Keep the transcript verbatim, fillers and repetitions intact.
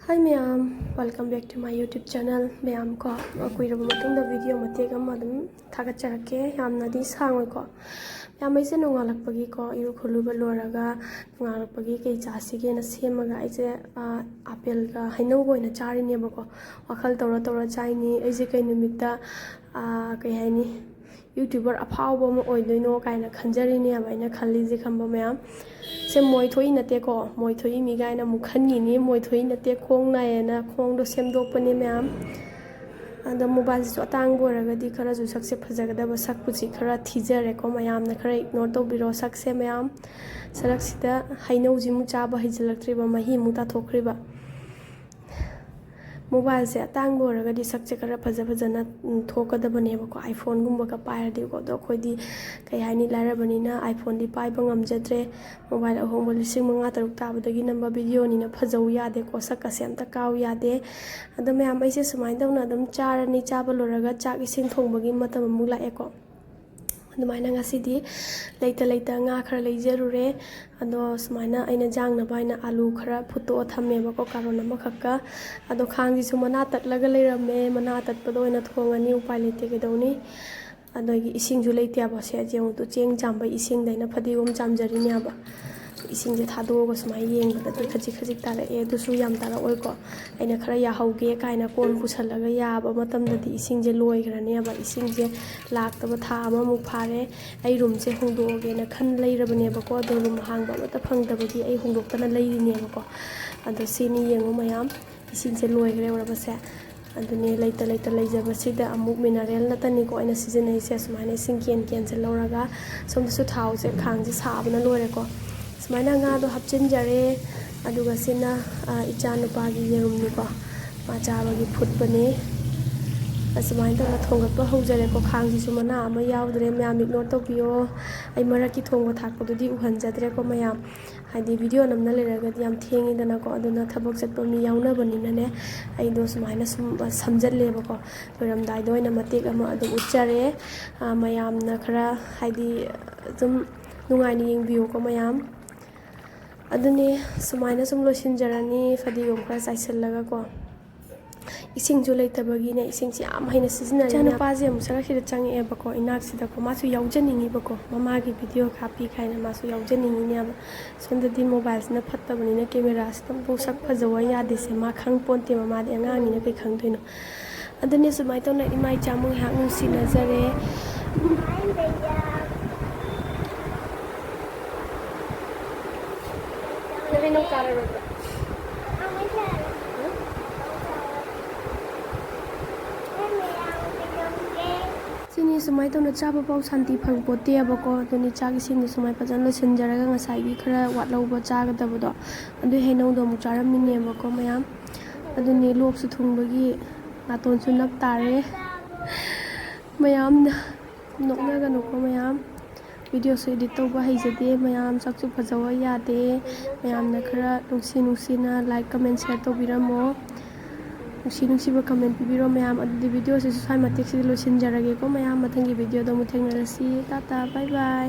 Hi ꯃꯌꯥꯝ, welcome back to my YouTube channel꯫ ꯃꯌꯥꯝ ꯀꯣ, ꯀꯨꯏꯔꯕ ꯃꯇꯨꯡꯗ video ꯃꯇꯦꯛ ꯑꯃ ꯑꯗꯨꯝ ꯊꯥꯒꯠꯆꯔꯛꯀꯦ꯫ ꯌꯥꯝꯅꯗꯤ ꯁꯥꯡꯉꯣꯏꯀꯣ꯫ ꯃꯌꯥꯝ, ꯑꯩꯁꯦ ꯅꯣꯡꯉꯥꯜꯂꯛꯄꯒꯤꯀꯣ, ꯏꯔꯨ ꯈꯣꯠꯂꯨꯕ ꯂꯣꯏꯔꯒ ꯅꯣꯡꯉꯥꯜꯂꯛꯄꯒꯤ ꯀꯩ ꯆꯥꯁꯤꯒꯦꯅ ꯁꯦꯝꯃꯒ, ꯑꯩꯁꯦ, ꯑꯥ, ꯑꯥꯄꯦꯜꯒ ꯍꯩꯅꯧꯒ ꯑꯣꯏꯅ ꯆꯥꯔꯤꯅꯦꯕꯀꯣ꯫ ꯋꯥꯈꯜ ꯇꯧꯔ ꯇꯧꯔ ꯆꯥꯏꯅꯤ꯫ ꯑꯩꯁꯦ ꯀꯩ ꯅꯨꯃꯤꯠꯇ, ꯑꯥ, ꯀꯩ ꯍꯥꯏꯅꯤ, YouTuber ꯑꯐꯥꯎꯕ ꯑꯃ ꯑꯣꯏꯗꯣꯏꯅꯣ ꯀꯥꯏꯅ ꯈꯟꯖꯔꯤꯅꯦꯕ ꯑꯩꯅ ꯈꯜꯂꯤꯁꯦ, ꯈꯪꯕ ꯃꯌꯥꯝ꯫ ꯁꯦ ꯃꯣꯏ ꯊꯣꯛꯏ ꯅꯠꯇꯦꯀꯣ, ꯃꯣꯏ ꯊꯣꯛꯏ ꯃꯤ ꯀꯥꯏꯅ ꯑꯃꯨꯛ ꯈꯟꯈꯤꯅꯤ꯫ ꯃꯣꯏ ꯊꯣꯛꯏ ꯅꯠꯇꯦ, ꯈꯣꯡ ꯅꯥꯏꯌꯦꯅ ꯈꯣꯡꯗꯣ ꯁꯦꯝꯗꯣꯛꯄꯅꯦ ꯃꯌꯥꯝ꯫ ꯑꯗꯣ mobileꯁꯤꯁꯨ ꯑꯇꯥꯡꯕ ꯑꯣꯏꯔꯒꯗꯤ ꯈꯔꯁꯨ ꯁꯛꯁꯦ ꯐꯖꯒꯗꯕ, ꯁꯛꯄꯨꯁꯤ ꯈꯔ ꯊꯤꯖꯔꯦꯀꯣ꯫ ꯃꯌꯥꯝꯅ ꯈꯔ ignore ꯇꯧꯕꯤꯔꯣ ꯁꯛꯁꯦ ꯃꯌꯥꯝ꯫ ꯁꯔꯛꯁꯤꯗ ꯍꯩꯅꯧꯁꯤꯃꯨꯛ ꯆꯥꯕ ꯍꯩꯖꯤꯜꯂꯛꯇ꯭ꯔꯤꯕ, ꯃꯍꯤꯃꯨꯛ ꯇꯥꯊꯣꯛꯈ꯭ꯔꯤꯕ꯫ Mobileꯁꯦ ꯑꯇꯥꯡꯕ ꯑꯣꯏꯔꯒꯗꯤ ꯁꯛꯁꯦ ꯈꯔ ꯐꯖ ꯐꯖꯅ, ꯎꯝ, ꯊꯣꯛꯀꯗꯕꯅꯦꯕꯀꯣ, iPhoneꯒꯨꯝꯕꯒ ꯄꯥꯏꯔꯗꯤꯀꯣ꯫ ꯑꯗꯣ ꯑꯩꯈꯣꯏꯗꯤ, ꯀꯩ ꯍꯥꯏꯅꯤ, ꯂꯥꯏꯔꯕꯅꯤꯅ iPhoneꯗꯤ ꯄꯥꯏꯕ ꯉꯝꯖꯗ꯭ꯔꯦ꯫ Mobile ꯑꯍꯣꯡꯕ ꯂꯤꯁꯤꯡ ꯃꯉꯥ ꯇꯔꯨꯛ ꯇꯥꯕꯗꯒꯤ ꯅꯝꯕ videoꯅꯤꯅ ꯐꯖꯧ ꯌꯥꯗꯦꯀꯣ, ꯁꯛꯀꯁꯦ ꯑꯝꯇ ꯀꯥꯎ ꯌꯥꯗꯦ꯫ ꯑꯗꯣ ꯃꯌꯥꯝ, ꯑꯩꯁꯦ ꯁꯨꯃꯥꯏꯅ ꯇꯧꯅ ꯑꯗꯨꯝ ꯆꯥꯔꯅꯤ꯫ ꯆꯥꯕ ꯂꯣꯏꯔꯒ ꯆꯥꯛ ꯏꯁꯤꯡ ꯊꯣꯡꯕꯒꯤ ꯃꯇꯝ ꯑꯃꯨꯛ ꯂꯥꯛꯑꯦꯀꯣ꯫ ꯑꯗꯨꯃꯥꯏꯅ ꯉꯁꯤꯗꯤ ꯂꯩꯇ ꯂꯩꯇ ꯉꯥ ꯈꯔ ꯂꯩꯖꯔꯨꯔꯦ꯫ ꯑꯗꯣ ꯁꯨꯃꯥꯏꯅ ꯑꯩꯅ ꯌꯥꯟꯅꯕ ꯍꯥꯏꯅ ꯑꯥꯂꯨ ꯈꯔ ꯐꯨꯠꯇꯣꯛꯑ ꯊꯝꯃꯦꯕꯀꯣ, ꯀꯥꯔꯣꯟ ꯑꯃꯈꯛꯀ꯫ ꯑꯗꯣ ꯈꯥꯡꯁꯤꯁꯨ ꯃꯅꯥ ꯇꯠꯂꯒ ꯂꯩꯔꯝꯃꯦ꯫ ꯃꯅꯥ ꯑꯇꯠꯄꯗꯣ ꯑꯣꯏꯅ ꯊꯣꯡꯉꯅꯤ, ꯎꯄꯥꯏ ꯂꯩꯇꯦ, ꯀꯩꯗꯧꯅꯤ? ꯑꯗꯒꯤ ꯏꯁꯤꯡꯁꯨ ꯂꯩꯇꯦꯕ꯫ ꯁꯦ ꯌꯦꯡꯉꯨ ꯇꯨ, ꯆꯦꯡ ꯆꯥꯝꯕ ꯏꯁꯤꯡꯗ ꯑꯩꯅ ꯐꯗꯤꯒꯣꯝ ꯆꯥꯝꯖꯔꯤꯅꯦꯕ꯫ ꯏꯁꯤꯡꯁꯦ ꯊꯥꯗꯣꯛꯑꯒ ꯁꯨꯃꯥꯏꯅ ꯌꯦꯡꯕꯗꯗꯤ ꯈꯖꯤꯛ ꯈꯖꯤꯛ ꯇꯥꯔꯛꯑꯦ, ꯑꯗꯨꯁꯨ ꯌꯥꯝ ꯇꯥꯔꯛꯑꯣꯏꯀꯣ꯫ ꯑꯩꯅ ꯈꯔ ꯌꯥꯍꯧꯒꯦ ꯀꯥꯏꯅ ꯀꯣꯟ ꯄꯨꯁꯜꯂꯒ ꯌꯥꯕ ꯃꯇꯝꯗꯗꯤ ꯏꯁꯤꯡꯁꯦ ꯂꯣꯏꯈ꯭ꯔꯅꯦꯕ꯫ ꯏꯁꯤꯡꯁꯦ ꯂꯥꯛꯇꯕ ꯊꯥ ꯑꯃꯃꯨꯛ ꯐꯥꯔꯦ꯫ ꯑꯩ roomꯁꯦ ꯍꯣꯡꯗꯣꯛꯑꯒꯦꯅ ꯈꯟ ꯂꯩꯔꯕꯅꯦꯕꯀꯣ꯫ ꯑꯗꯣ room ꯑꯍꯥꯡꯕ ꯑꯃꯠꯇ ꯐꯪꯗꯕꯒꯤ ꯑꯩ ꯍꯣꯡꯗꯣꯛꯇꯅ ꯂꯩꯔꯤꯅꯦꯕꯀꯣ꯫ ꯑꯗꯣ ꯁꯤꯅꯤ ꯌꯦꯡꯉꯨ ꯃꯌꯥꯝ, ꯏꯁꯤꯡꯁꯦ ꯂꯣꯏꯈ꯭ꯔꯦ ꯎꯔꯕꯁꯦ꯫ ꯑꯗꯨꯅꯦ, ꯂꯩꯇ ꯂꯩꯇ ꯂꯩꯖꯕꯁꯤꯗ ꯑꯃꯨꯛ mineral ꯅꯠꯇꯅꯤꯀꯣ ꯑꯩꯅ ꯁꯤꯖꯤꯟꯅꯩꯁꯦ꯫ ꯁꯨꯃꯥꯏꯅ ꯏꯁꯤꯡ ꯀꯦꯟ ꯀꯦꯟꯁꯦ ꯂꯧꯔꯒ, ꯁꯣꯝꯗꯁꯨ ꯊꯥꯎꯁꯦ, ꯈꯥꯡꯁꯦ ꯁꯥꯕꯅ ꯂꯣꯏꯔꯦꯀꯣ꯫ ꯁꯨꯃꯥꯏꯅ ꯉꯥꯗꯣ ꯍꯥꯞꯆꯤꯟꯖꯔꯦ꯫ ꯑꯗꯨꯒ ꯁꯤꯅ, ꯑ, ꯏꯆꯥ ꯅꯨꯄꯥꯒꯤ ꯌꯦꯔꯨꯝꯅꯤꯀꯣ, ꯃꯥ ꯆꯥꯕꯒꯤ ꯐꯨꯠꯄꯅꯦ꯫ ꯑꯁꯨꯃꯥꯏꯅ ꯇꯧꯅ ꯊꯣꯡꯒꯠꯄ ꯍꯧꯖꯔꯦꯀꯣ꯫ ꯈꯥꯡꯁꯤꯁꯨ ꯃꯅꯥ ꯑꯃ ꯌꯥꯎꯗ꯭ꯔꯦ, ꯃꯌꯥꯝ ignore ꯇꯧꯕꯤꯌꯣ꯫ ꯑꯩ ꯃꯔꯛꯀꯤ ꯊꯣꯡꯕ ꯊꯥꯛꯄꯗꯨꯗꯤ ꯎꯍꯟꯖꯗ꯭ꯔꯦꯀꯣ ꯃꯌꯥꯝ꯫ ꯍꯥꯏꯗꯤ video ꯅꯝꯅ ꯂꯩꯔꯒꯗꯤ ꯌꯥꯝ ꯊꯦꯡꯉꯤꯗꯅꯀꯣ꯫ ꯑꯗꯨꯅ ꯊꯕꯛ ꯆꯠꯄ ꯃꯤ ꯌꯥꯎꯅꯕꯅꯤꯅꯅꯦ, ꯑꯩꯗꯣ ꯁꯨꯃꯥꯏꯅ ꯁꯨꯝ, ꯑ, ꯁꯝꯖꯜꯂꯦꯕꯀꯣ꯫ ꯂꯣꯏꯔꯝꯗꯥꯏꯗ ꯑꯣꯏꯅ ꯃꯇꯦꯛ ꯑꯃ ꯑꯗꯨꯝ ꯎꯠꯆꯔꯦ꯫ ꯑ, ꯃꯌꯥꯝꯅ ꯈꯔ, ꯍꯥꯏꯗꯤ, ꯑꯗꯨꯝ ꯅꯨꯡꯉꯥꯏꯅ ꯌꯦꯡꯕꯤꯌꯨꯀꯣ ꯃꯌꯥꯝ꯫ ꯑꯗꯨꯅꯦ, ꯁꯨꯃꯥꯏꯅ ꯁꯨꯝ ꯂꯣꯏꯁꯤꯟꯖꯔꯅꯤ, ꯐꯗꯤꯒꯣꯝ ꯈꯔ ꯆꯥꯏꯁꯤꯜꯂꯒꯀꯣ꯫ ꯏꯁꯤꯡꯁꯨ ꯂꯩꯇꯕꯒꯤꯅꯦ, ꯏꯁꯤꯡꯁꯤ ꯌꯥꯝ ꯍꯩꯅ ꯁꯤꯖꯤꯟꯅꯔꯦ꯫ ꯏꯆꯥꯅꯨꯄꯥꯁꯦ ꯑꯃꯨꯛ ꯁꯔꯛꯁꯤꯗ ꯆꯪꯉꯛꯑꯦꯕꯀꯣ, ꯏꯅꯥꯛꯁꯤꯗꯀꯣ꯫ ꯃꯥꯁꯨ ꯌꯥꯎꯖꯅꯤꯡꯉꯤꯕꯀꯣ, ꯃꯃꯥꯒꯤ ꯚꯤꯗꯤꯑꯣ ꯀꯥꯞꯄꯤ ꯀꯥꯏꯅ ꯃꯥꯁꯨ ꯌꯥꯎꯖꯅꯤꯡꯉꯤꯅꯦꯕ꯫ ꯁꯣꯝꯗꯗꯤ ꯃꯣꯕꯥꯏꯜꯁꯤꯅ ꯐꯠꯇꯕꯅꯤꯅ ꯀꯦꯃꯦꯔꯥꯁꯤꯗꯕꯨ ꯁꯛ ꯐꯖꯧ ꯍꯥꯏ ꯌꯥꯗꯦꯁꯦ꯫ ꯃꯥ ꯈꯪ ꯄꯣꯟꯇꯦꯕ, ꯃꯥꯗꯤ ꯑꯉꯥꯡꯅꯤꯅ ꯀꯩ ꯈꯪꯗꯣꯏꯅꯣ꯫ ꯑꯗꯨꯅꯦ, ꯁꯨꯃꯥꯏꯅ ꯇꯧꯅ ꯏꯃꯥ ꯏꯆꯥ ꯑꯃꯨꯛ ꯉꯥꯏꯍꯥꯛ ꯅꯨꯡꯁꯤꯅꯖꯔꯦ꯫ ꯁꯤꯅꯤ, ꯁꯨꯃꯥꯏꯅ ꯇꯧꯅ ꯆꯥꯕ ꯐꯥꯎ ꯁꯥꯟꯇꯤ ꯐꯪꯄꯣꯠꯇꯦꯕꯀꯣ꯫ ꯑꯗꯨꯅꯤ, ꯆꯥꯛ ꯏꯁꯤꯡꯗꯣ ꯁꯨꯃꯥꯏꯅ ꯐꯖꯅ ꯂꯣꯏꯁꯤꯟꯖꯔꯒ ꯉꯁꯥꯏꯒꯤ ꯈꯔ ꯋꯥꯠꯍꯧꯕ ꯆꯥꯒꯗꯕꯗꯣ, ꯑꯗꯨꯏ ꯍꯩꯅꯧꯗꯣ ꯑꯃꯨꯛ ꯆꯥꯔꯝꯃꯤꯅꯦꯕꯀꯣ ꯃꯌꯥꯝ꯫ ꯑꯗꯨꯅꯤ, ꯂꯣꯛꯁꯨ ꯊꯨꯡꯕꯒꯤ ꯅꯥꯇꯣꯟꯁꯨ ꯅꯞ ꯇꯥꯔꯦ꯫ ꯃꯌꯥꯝꯅ ꯅꯣꯛꯅꯒꯅꯨꯀꯣ ꯃꯌꯥꯝ꯫ ꯚꯤꯗꯤꯑꯣꯁꯨ ꯏꯗꯤꯠ ꯇꯧꯕ ꯍꯩꯖꯗꯦ ꯃꯌꯥꯝ, ꯁꯛꯁꯨ ꯐꯖꯕ ꯌꯥꯗꯦ꯫ ꯃꯌꯥꯝꯅ ꯈꯔ ꯅꯨꯡꯁꯤ ꯅꯨꯡꯁꯤꯅ like, comment, share ꯇꯧꯕꯤꯔꯝꯃꯣ꯫ ꯅꯨꯡꯁꯤ ꯅꯨꯡꯁꯤꯕ comment ꯄꯤꯕꯤꯔꯣ ꯃꯌꯥꯝ꯫ ꯑꯗꯨꯗꯤ ꯚꯤꯗꯤꯑꯣꯁꯤꯁꯨ ꯁ꯭ꯋꯥꯏ ꯃꯇꯦꯛꯁꯤꯗ ꯂꯣꯏꯁꯤꯟꯖꯔꯒꯦꯀꯣ ꯃꯌꯥꯝ꯫ ꯃꯊꯪꯒꯤ ꯚꯤꯗꯤꯑꯣꯗ ꯑꯃꯨꯛ ꯊꯦꯡꯅꯔꯁꯤ꯫ Tata, bye bye꯫